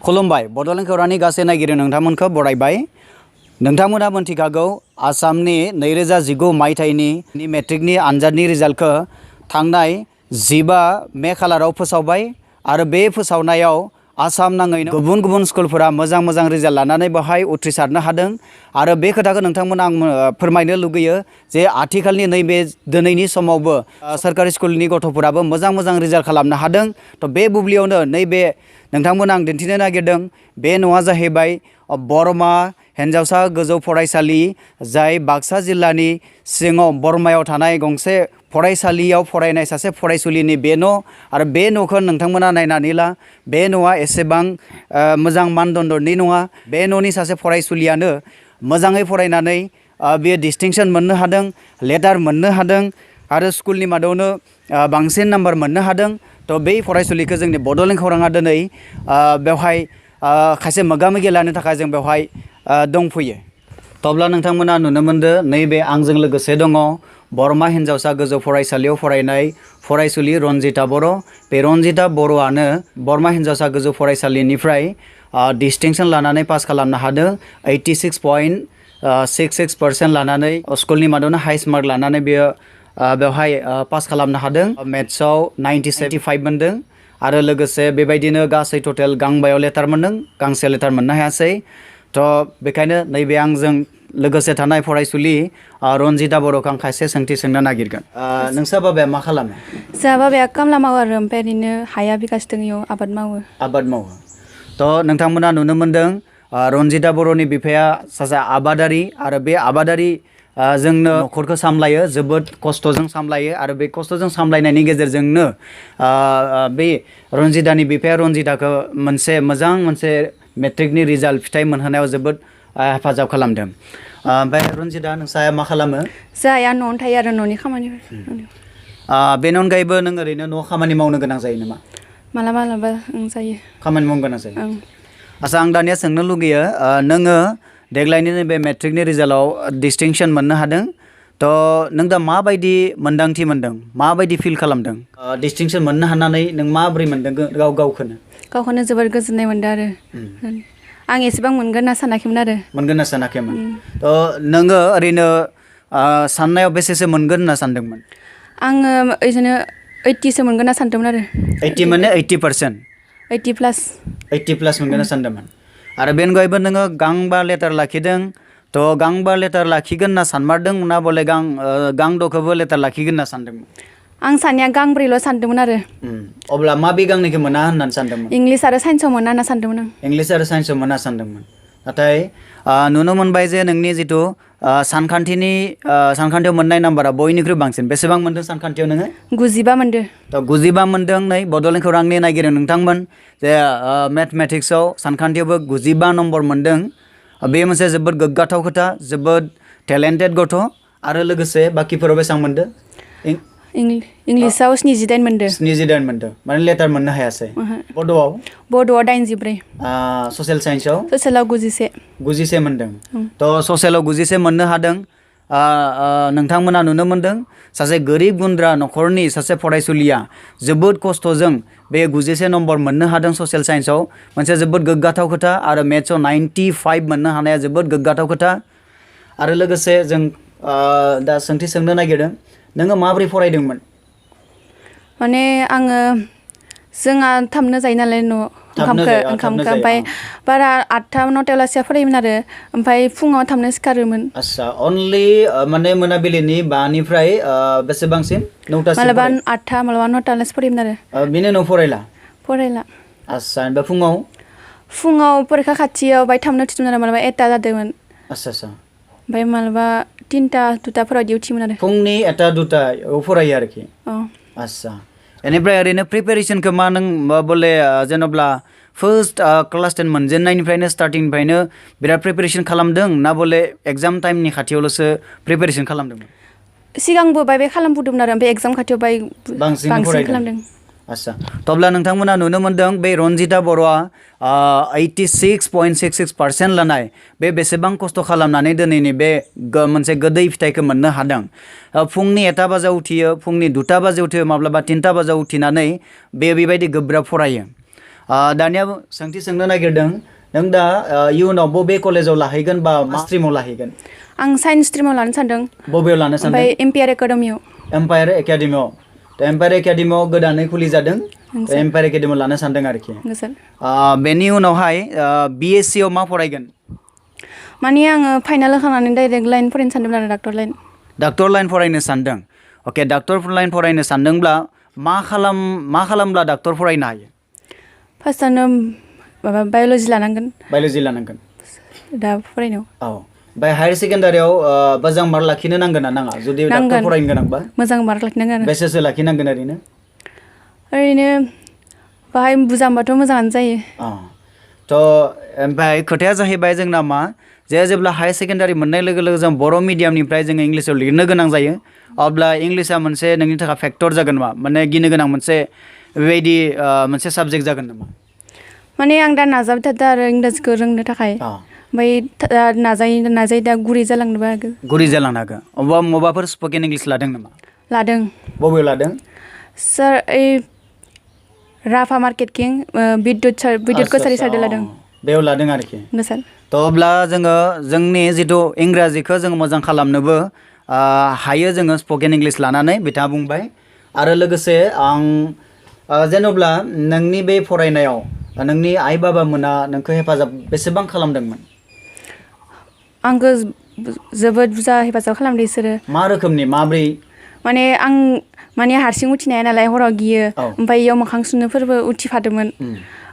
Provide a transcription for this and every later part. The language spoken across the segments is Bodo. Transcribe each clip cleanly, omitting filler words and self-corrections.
खुलुमबाय बड'लेण्ड खौरांनि गासै नायगिरि नोंथांमोनखौ बरायबाय। नोंथांमोनहा मोनथिखागौ आसामनि 2019 मायथाइनि मेट्रिकनि आनजादनि रिजाल्टखौ थांनाय 15 मे खालाराव फोसावबाय आरो बे फोसावनायाव आसाम नाङैनो गुबुन गुबुन स्कुलफोरा मोजां रिजाल्ट लानानै बेवहाय उथ्रिसारनो हादों आरो बे खोथाखौ नोंथांमोना आं फोरमायनो लुगैयो जे आथिखालनि नैबे दिनैनि समावबो सरकारि स्कुलनि गथ'फोराबो मोजां रिजाल्ट खालामनो हादों। तो बे बुब्लियावनो नैबे नोंथांमोना आं दिन्थिनो नागिरदों बे न'आ जाहैबाय बरमा हिन्जावसा गोजौ फरायसालि जाय बाक्सा जिल्लानि सिङाव बरमायाव थानाय गंसे फरायसालियाव फरायनाय सासे फरायसुलिनि बे न' आरो बे न'खौ नोंथांमोना नायनानै ला बे न'आ एसेबां मोजां मानदण्डनि नङा। बे न'नि सासे फरायसुलियानो मोजाङै फरायनानै बे डिस्टिंसन मोननो हादों, लेटार मोननो हादों आरो स्कुलनि मादावनो बांसिन नाम्बार मोननो हादों। तो बे फरायसुलिखौ जोंनि बड'लेण्ड खौराङा दिनै बेवहाय खायसे मोगा-मोगि लानो थाखाय जों बेवहाय दंफैयो। तब्ला नोंथांमोना नुनो मोनदों नैबे आंजों लोगोसे दङ बरमा हिन्जावसा गोजौ फरायसालियाव फरायनाय फरायसुलि रन्जिता बर'। बे रन्जिता बर'आनो बरमा हिन्जावसा गोजौ फरायसालिनिफ्राय डिस्टिंसन लानानै पास खालामनो हादों 86.66% लानानै स्कुलनि मादावनो हाइस्ट मार्क लानानै बेयो बेवहाय पास खालामनो हादों। मेथ्सआव 95 मोनदों आरो लोगोसे बेबायदिनो गासै टटेल गांबायाव लेटार मोनदों, गांसे लेटार मोननो हायासै। तो बेखायनो नैबे आंजों लोगोसे थानाय फरायसुलि रन्जिता बर'खौ आं खायसे सोंथि सोंनो नागिरगोन। नोंसा बाबाया मा खालामो? जोंहा बाबाया खामला मावो आरो ओमफ्राय ओरैनो हाया बिगासे दङ इयाव आबाद मावो। तो नोंथांमोना नुनो मोनदों रन्जिता बर'नि बिफाया सासे आबादारि आरो बे आबादारि जोंनो न'खरखौ सामलायो, जोबोद खस्थ'जों सामलायो आरो बे खस्थ'जों सामलायनायनि गेजेरजोंनो बे रन्जितानि बिफाया रन्जिताखौ मोनसे मेट्रिकनि रिजाल्ट फिथाइ मोनहोनायाव जोबोद हेफाजाब खालामदों। ओमफ्राय रन्जिता नोंसा मा खालामो? जोंहा न'आवनो थायो आरो न'नि खामानि। बेनि अनगायैबो नों ओरैनो न' खामानि मावनो गोनां जायो नामा? मालाबा जायो। खामानि मावनो गोनां जायो। आच्छा आं दानिया सोंनो लुगैयो नोङो देग्लायनि बे मेट्रिकनि रिजाल्टआव डिस्टिंसन मोननो हादों। तो नों दा माबायदि मोन्दांथि मोनदों, माबायदि फिल खालामदों? डिस्टिंसन मोननो हानानै नों माबोरै मोनदों गावखौनो? गावखौनो जोबोर गोजोननाय मोनदों आरो आं एसेबां मोनगोन होनना सानाखैमोन आरो। तो नोङो ओरैनो साननायाव बेसेसो मोनगोन होनना सानदोंमोन? आङो बिदिनो 80सो मोनगोन होनना सानदोंमोन आरो। 80 माने 80%? 80 प्लास। 80 प्लास मोनगोन होनना सानदोंमोन। आरो बेनि अनगायैबो नोङो गांबा लेटार लाखिदों। तो गांबा लेटार लाखिगोन होनना सानमारदों ना बले गांद'खौबो लेटार लाखिगोन होनना सानदोंमोन? आं साननाया गांब्रैल' सानदोंमोन आरो। अब्ला माबे गांनैखौ मोना होननानै सानदोंमोन? इंलिस आरो साइन्सआव मोना होनना सानदोंमोन आं। इंलिस आरो साइन्सआव मोना सानदोंमोन। नाथाय नुनो मोनबाय जे नोंनि जिथु सानखान्थियाव मोननाय नाम्बारा बयनिख्रुइ बांसिन। बेसेबां मोनदों सानखान्थियाव नोङो? 95 मोनदों। तो 95 मोनदों। नै बड'लेण्ड खौरांनि नायगिरि नोंथांमोन जे मेथमेटिक्सआव सानखान्थियावबो 95 नम्बर मोनदों। बे मोनसे जोबोद गोग्गाथाव खोथा, जोबोद टेलेन्टेड गथ' आरो लोगोसे बाखिफोराव बेसेबां मोनदों? इंलिसाव 78 मोनदों। 78 मोनदों, माने लेटार मोननो हायासै। बड'आव? बड'आव 84। ससियेल साइन्सआव? ससियेलाव 91 मोनदों। तो ससियेलाव 91 मोननो हादों। नोंथांमोना नुनो मोनदों सासे गोरिब गुन्द्रा न'खरनि सासे फरायसुलिया जोबोद खस्थ'जों बे 91 नम्बर मोननो हादों ससियेल साइन्सआव। मोनसे जोबोद गोग्गाथाव खोथा आरो मेथ्सआव 95 मोननो हानाया जोबोद गोग्गाथाव खोथा। आरो लोगोसे जों दा सोंथि सोंनो नागिरदों नोङो माबोरै फरायदोंमोन? माने जोंहा थाबनो जायो नालाय ओंखामखौ ओमफ्राय बारा 8-9 फरायोमोन आरो ओमफ्राय फुङाव थाबनो सिखारोमोन। आच्छा, अनलि माने मोनाबिलिनि 5निफ्राय बेसेबांसिम? 9टासिम? मालाबा 8 मालाबा 9 फरायोमोन आरो। बिनि उनाव फरायला? आच्छा, ओमफ्राय फुङाव फरिखा खाथियाव बाय थाबनो उथिदोंमोन आरो मालाबा 1टा जादोंमोन। आच्छा। ओमफ्राय मालाबा 3टा-2टाफोराव बिदि उथियोमोन आरो। फुंनि 1-2टायाव फरायो आरोखि? आच्छा। बेनिफ्राय ओरैनो प्रिपेरेसनखौ मा नों बले जेन'ब्ला फार्स्ट क्लास 10 मोनजेननायनिफ्रायनो स्टार्टिंनिफ्रायनो बिराद प्रिपेरेसन खालामदों ना बले एग्जाम टाइमनि खाथियावल'सो प्रिपेरेसन खालामदोंमोन? सिगांबो बाय खालामबोदोंमोन आरो ओमफ्राय एग्जाम खाथियाव बांसिन खालामदों। आच्छा, तब्ला नोंथांमोना नुनो मोनदों बे रन्जिता बर'आ 86.66% लानाय बे बेसेबां खस्थ' खालामनानै दिनैनि बे मोनसे गोदै फिथाइखौ मोननो हादों। फुंनि 1टा बाजायाव उथियो, फुंनि 2टा बाजायाव उथियो, माब्लाबा 3टा बाजायाव उथिनानै बेबायदि गोब्राब फरायो। दानिया सोंथि सोंनो नागिरदों नों दा इयुनाव बबे कलेजाव लाहैगोन बा मा स्ट्रिमाव लाहैगोन आं साइन्स स्ट्रिमाव लानो सानदों बबेयाव लानो सानदों ओमफ्राय एम्पायार एकाडेमियाव एम्पायार एकाडेमियाव गोदानै खुलि जादों एम्पायार एकाडेमियाव लानो सानदों आरोखि बेनि उनावहाय BSc आव मा फरायगोन माने आङो फाइनाल होखांनानै डाइरेक्ट लाइन फरायनो सानदोंमोन आरो डाक्टर लाइन फरायनो सानदों अके डाक्टर लाइन फरायनो सानदोंब्ला मा खालामब्ला डाक्टर फरायनो हायो फार्स्टआवनो माबा बाय'ल'जि लानांगोन दा फरायनायाव औ ओमफ्राय हायार सेकेन्डारियाव मोजां मार्क लाखिनो नांगोन ना नाङा जुदि डाक्टर फरायनो गोनांबा मोजां मार्क लाखिनांगोन आरो बेसेसो लाखिनांगोन ओरैनो बाहाय बुजामबाथ' मोजाङानो जायो थ' ओमफ्राय खोथाया जाहैबाय जोंना मा जेब्ला हायार सेकेन्डारि मोननाय लोगो लोगो जों बर' मिडियामनिफ्राय जोङो इंलिसाव लिरनो गोनां जायो अब्ला इंलिसा मोनसे नोंनि थाखाय फेक्टर जागोन नामा माने गिनो गोनां मोनसे बेबायदि मोनसे साबजेक्ट जागोन नामा माने आं दा नाजाबाय थादों आरो इंराजिखौ रोंनो थाखाय ओमफ्राय नाजायै दा गुरै जालांनोबो हागौ मबाफोर स्पकेन इंलिश लादों नामा लादों बबेयाव लादों सार राभा मार्केटिं बिद्युत कसारि सारदो लादों बेयाव लादों आरोखि सार थ' अब्ला जोङो जोंनि जिथु इंराजिखौ जोङो मोजां खालामनोबो हायो जोङो स्पकेन इंलिश लानानै बिथाङा बुंबाय आरो लोगोसे आं जेन'ब्ला नोंनि बे फरायनायाव नोंनि आइ बाबामोना नोंखौ हेफाजाब बेसेबां खालामदोंमोन आंखौ जोबोद बुरजा हेफाजाब खालामदों बिसोरो मा रोखोमनि माब्रै माने हारसिं उथिनाया नालाय हराव गियो ओमफ्राय इयाव मोखां सुनोफोरबो उथिफादोंमोन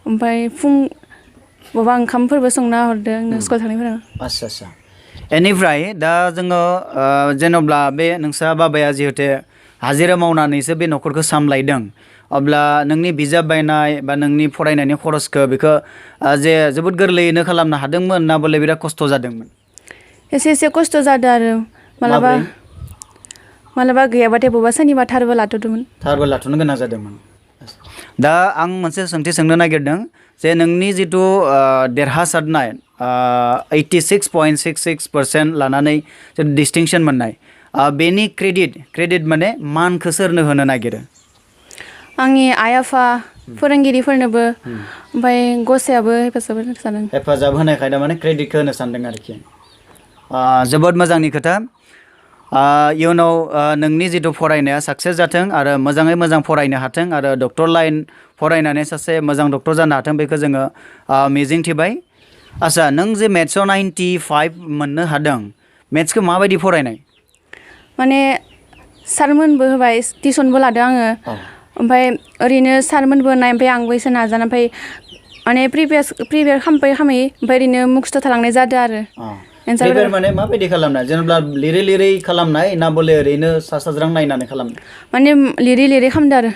ओमफ्राय बबेबा ओंखामफोरबो संना हरदों आंनो स्कुल थांनायफोराव आच्छा बेनिफ्राय दा जोङो जेन'ब्ला बे नोंसा बाबाया जिहेतु हाजिरा मावनानैसो बे न'खरखौ सामलायदों अब्ला नोंनि बिजाब बायनाय बा नोंनि फरायनायनि खरसखौ बेखौ जे जोबोद गोरलैयैनो खालामनो हादोंमोन ना बोले बिराद खस्थ' जादोंमोन एसे खस्थ' जादों आरो मालाबा गैयाबाथाय बबेबा सोरनिबा थारबो लाथ'नो गोनां जादोंमोन दा आं मोनसे सोंथि सोंनो नागिरदों जे नोंनि जिथु देरहासारनाय 86.66% लानानै डिस्टिंसन मोननाय बेनि क्रेडिट माने मानखौ सोरनो होनो नागिरो आंनि आइ आफा फोरोंगिरिफोरनोबो ओमफ्राय गसायाबो हेफाजाब होनायखाय माने क्रेडिटखौ होनो सानदों आरोखि जोबोद मोजांनि खोथा इयुनाव नोंनि जिथु फरायनाया साक्सेस जाथों आरो मोजाङै मोजां फरायनो हाथों आरो डक्टर लाइन फरायनानै सासे मोजां डक्टर जानो हाथों बेखौ जोङो मिजिंथिबाय आच्छा नों जे मेथ्सआव 95 मोननो हादों मेथ्सखौ माबायदि फरायनाय माने सारमोनबो होबाय टिउसनबो लादों आङो ओमफ्राय ओरैनो सारमोनबो होनाय ओमफ्राय आंबो एसे नाजाना ओमफ्राय माने प्रिपेयार खालामै ओमफ्राय ओरैनो मुखस्थ' थालांनाय जादों आरो प्रिपेयार माने माबायदि खालामनाय जेनेबा लिरै खालामनाय ना बोले ओरैनो साज्रां नायनानै खालामनाय माने लिरै खालामदों आरो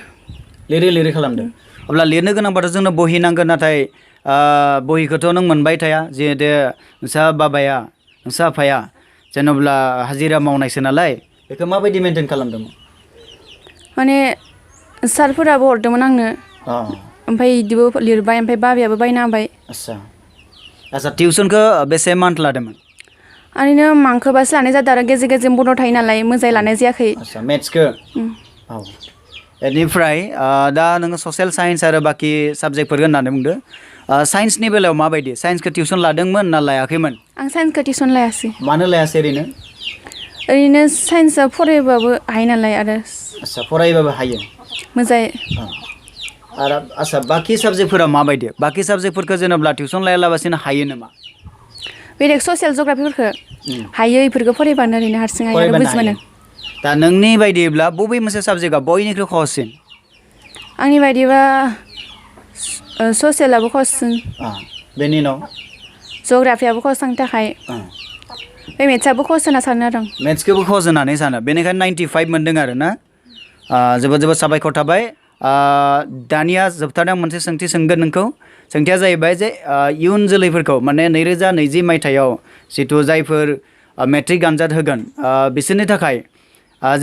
लिरै खालामदों अब्ला लिरनो गोनांबाथ' जोंनो बहि नांगोन नाथाय बहिखौथ' नों मोनबाय थाया जिहेतु नोंसा बाबाया नोंसा आफाया जेनेबा हाजिरा मावनायसो नालाय बेखौ माबायदि मेनटेन खालामदोंमोन माने सारफोराबो हरदोंमोन आंनो ओमफ्राय बिदिबो लिरबाय ओमफ्राय बाबायाबो बायना होबाय आच्छा टिउसनखौ बेसे मान्थ लादोंमोन ओरैनो मांखोबासो लानाय जादों आरो गेजेर बन्द थायो नालाय मोजाङै लानाय जायाखै मेथ्सखौ बेनिफ्राय दा नोङो ससियेल साइन्स आरो बाखि साबजेक्टफोर होननानै बुंदो साइन्सनि बेलायाव माबायदि साइन्सखौ टिउसन लादोंमोन ना लायाखैमोन आं साइन्सखौ टिउसन लायासै मानो लायासै ओरैनो साइन्सआ फरायबाबो हायो नालाय आरो आच्छा फरायबाबो हायो मोजाङै आरो आच्छा बाखि साबजेक्टफोरा माबायदि बाखि साबजेक्टफोरखौ जेनेबा टिउसन लायालाबासिनो हायो नामा बेलेग ससियेल जग्राफिफोरखौ हायो बेफोरखौ फरायबानो ओरैनो हारसिं हायो आरो बुजि मोनो दा नोंनि बायदिब्ला बबे मोनसे साबजेक्टआ बयनिख्रुइ सहससिन आंनि बायदिबा ससियेलाबो खहससिन बेनि उनाव जग्राफियाबो खहस आंनि थाखाय बे मेथ्सआबो खहस होनना सानो आरो आं मेथ्सखौबो खहस होननानै सानो बेनिखायनो 95 मोनदों आरो ना जोबोद साबायखर थाबाय दानिया जोबथारनायाव मोनसे सोंथि सोंगोन नोंखौ सोंथिया जाहैबाय जे इयुन जोलैफोरखौ माने 2020 मायथाइयाव जिथु जायफोर मेट्रिक आनजाद होगोन बिसोरनि थाखाय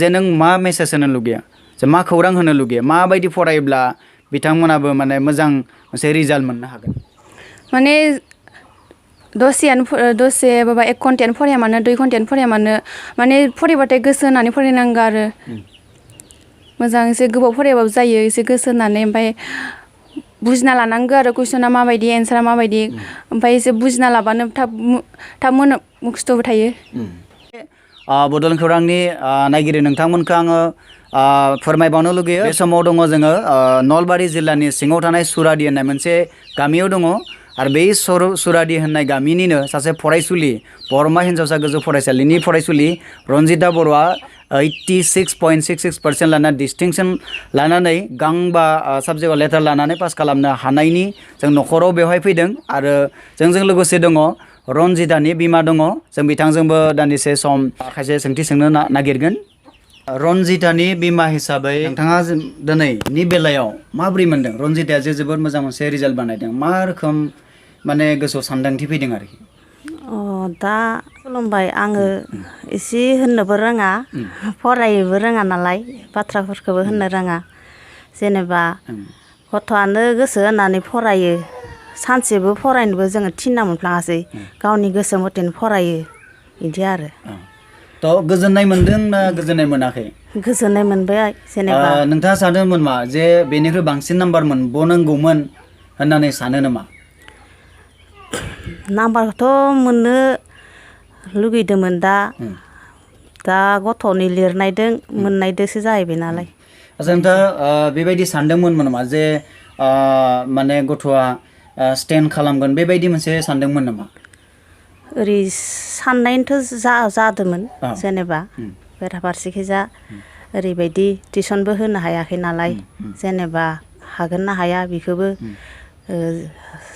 जे नों मा मेसेज होनो लुगैया जे मा खौरां होनो लुगैया माबायदि फरायोब्ला बिथांमोनाबो माने मोजां मोनसे रिजाल्ट मोननो हागोन माने दसे बाबा 1 घन्टायानो फराया मानो 2 घन्टायानो फराया मानो माने फरायबाथाय गोसो होनानै फरायनांगौ आरो मोजां एसे गोबाव फरायाबाबो जायो एसे गोसो होनानै ओमफ्राय बुजिना लानांगौ आरो कुइसना माबायदि एन्सारा माबायदि ओमफ्राय एसे बुजिना लाबानो थाब मुखस्थ'बो थायो बड'लेण्ड खौरांनि नायगिरि नोंथांमोनखौ आङो फोरमायबावनो लुगैयो बे समाव दङ जोङो नलबारि जिल्लानि सिङाव थानाय सुरादि होननाय मोनसे गामियाव दङ आरो बे सुरादि होननाय गामिनिनो सासे फरायसुलि बरमा हिन्जावसा गोजौ फरायसालिनि फरायसुलि रन्जिता बर'आ 86.66% लाना डिस्टिंसन लानानै गांबा साबजेक्टआव लेटार लानानै पास खालामनो हानायनि जों न'खराव बेवहाय फैदों आरो जोंजों लोगोसे दङ रन्जितानि बिमा दङ जों बिथांजोंबो दान्दिसे सम खायसे सोंथि सोंनो नागिरगोन रन्जितानि बिमा हिसाबै नोंथाङा दिनैनि बेलायाव माबोरै मोनदों रन्जिताया जे जोबोद मोजां मोनसे रिजाल्ट बानायदों मा रोखोम माने गोसोआव सानदांथि फैदों आरोखि दा खुलुमबाय आङो एसे होननोबो रोङा फरायनोबो रोङा नालाय बाथ्राफोरखौबो होननो रोङा जेनेबा गथ'आनो गोसो होनानै फरायो सानसेबो फरायनोबो जोङो थिनना मोनफ्लाङासै गावनि गोसो मथेनो फरायो बिदि आरो थ' गोजोननाय मोनदों ना गोजोननाय मोनाखै गोजोननाय मोनबाय जेनेबा नोंथाङा सानदोंमोन मा जे बेनिख्रुइ बांसिन नाम्बार मोनबावनांगौमोन होननानै सानो नामा नाम्बारखौथ' मोननो लुगैदोंमोन दा गथ'नि लिरनायदों मोननायदोंसो जाहैबाय नालाय आচ্ছা नोंथाङा बेबायदि सानदोंमोन नामा जे माने गथ'आ स्टेन्ड खालामगोन बेबायदि मोनसे सानदोंमोन नामा ओरै साननायनोथ' जादोंमोन जेनेबा बेराफारसेखैजा ओरैबायदि टिउसनबो होनो हायाखै नालाय जेनेबा हागोन ना हाया बेखौबो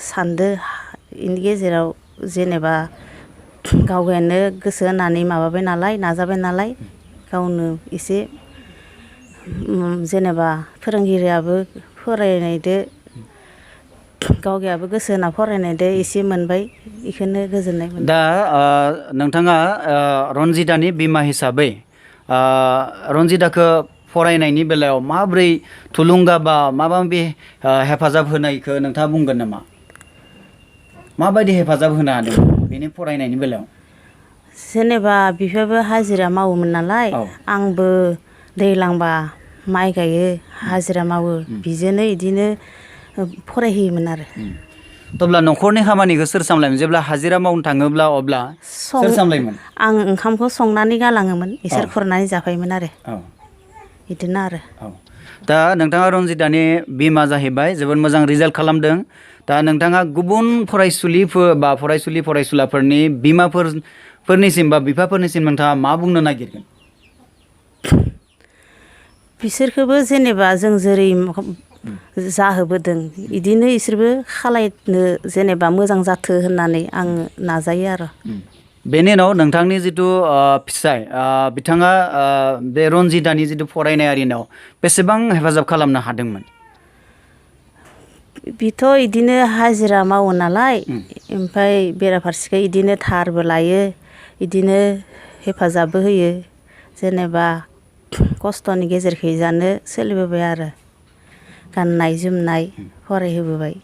सानदो इनि गेजेराव जेनेबा गावगायानो गोसो होनानै माबाबाय नालाय नाजाबाय नालाय गावनो एसे जेनेबा फोरोंगिरियाबो फरायनायदो गावगायाबो गोसो होना फरायनायदो एसे मोनबाय बेखौनो गोजोननाय मोनदों दा नोंथाङा रन्जितानि बिमा हिसाबै रन्जिताखौ फरायनायनि बेलायाव माबोरै थुलुंगा बा माबा माबि हेफाजाब होनायखौ नोंथाङा बुंगोन नामा माबायदि हेफाजाब होनो हादों बेनि फरायनायनि बेलायाव जेनेबा बिफायाबो हाजिरा मावोमोन नालाय आंबो दैज्लांबा माइ गायो हाजिरा मावो बिजोंनो बिदिनो फरायहोयोमोन आरो अब्ला न'खरनि खामानिखौ सोर सामलायोमोन जेब्ला हाजिरा मावनो थाङोब्ला अब्ला सोर सामलायोमोन आं ओंखामखौ संनानै गालाङोमोन इसोर खुरनानै जाफायोमोन आरो बिदिनो आरो दा नोंथाङा रन्जितानि बिमा जाहैबाय जोबोद मोजां रिजाल्ट खालामदों दा नोंथाङा गुबुन फरायसुलिफोर बा फरायसुलिफोरनि बिमाफोरनिसिम बा बिफाफोरनिसिम नोंथाङा मा बुंनो नागिरगोन बिसोरखौबो जेनेबा जों जेरै जाहोबोदों बिदिनो इसोरबो खालायनो जेनेबा मोजां जाथो होननानै आं नाजायो आरो बेनि उनाव नोंथांनि जिथु फिसाय बिथाङा बे रन्जितानि जिथु फरायनाय आरिनाव बेसेबां हेफाजाब खालामनो हादोंमोन बिथ' इदिनो हाजिरा मावो नालाय ओमफ्राय बेराफारसेखै इदिनो थारबो लायो इदिनो हेफाजाबबो होयो जेनेबा खस्थ'नि गेजेरखैजानो सोलिबोबाय आरो गाननाय जोमनाय फरायहोबोबाय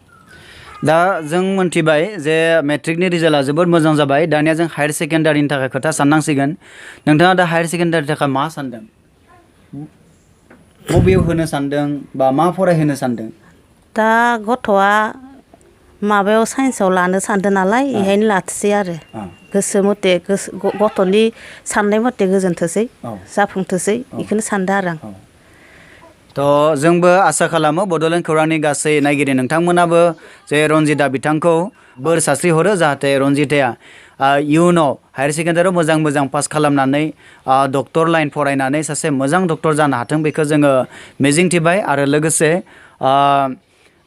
दा जों मोनथिबाय जे मेट्रिकनि रिजाल्टआ जोबोद मोजां जाबाय दानिया जों हायार सेकेन्डारिनि थाखाय खोथा साननांसिगोन नोंथाङा दा हायार सेकेन्डारिनि थाखाय मा सानदों बबेयाव होनो सानदों बा मा फरायहोनो सानदों दा गथ'आ माबायाव साइन्सआव लानो सानदों नालाय बेहायनो लाथोसै आरो गोसो मथे गथ'नि साननाय मथे गोजोनथोसै जाफुंथोसै बेखौनो सानदों आरो आं थ' जोंबो आसा खालामो बड'लेण्ड खौरांनि गासै नायगिरि नोंथांमोनाबो जे रन्जिता बिथांखौ बोर सास्रि हरो जाहाथे रन्जिताया इयुनाव हायार सेकेन्डारियाव मोजां पास खालामनानै डक्टर लाइन फरायनानै सासे मोजां डक्टर जानो हाथों बेखौ जोङो मिजिंथिबाय आरो लोगोसे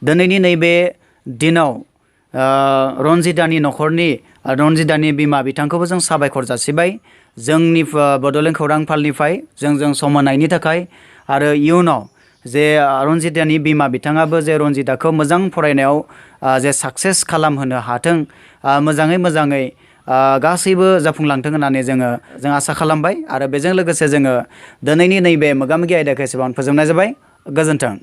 दिनैनि नैबे दिनाव रन्जितानि न'खरनि रन्जितानि बिमा बिथांखौबो जों साबायखर जासिबाय जोंनि बड'लेण्ड खौरां फालनिफ्राय जों सम होनायनि थाखाय आरो इयुनाव जे रन्जितानि बिमा बिथाङाबो जे रन्जिताखौ मोजां फरायनायाव जे साक्सेस खालामहोनो हाथों मोजाङै गासैबो जाफुंलांथों होननानै जों आसा खालामबाय आरो बेजों लोगोसे जोङो दिनैनि नैबे मोगा मोगि आयदाखौ एसेबां फोजोबनाय जाबाय गोजोन्थों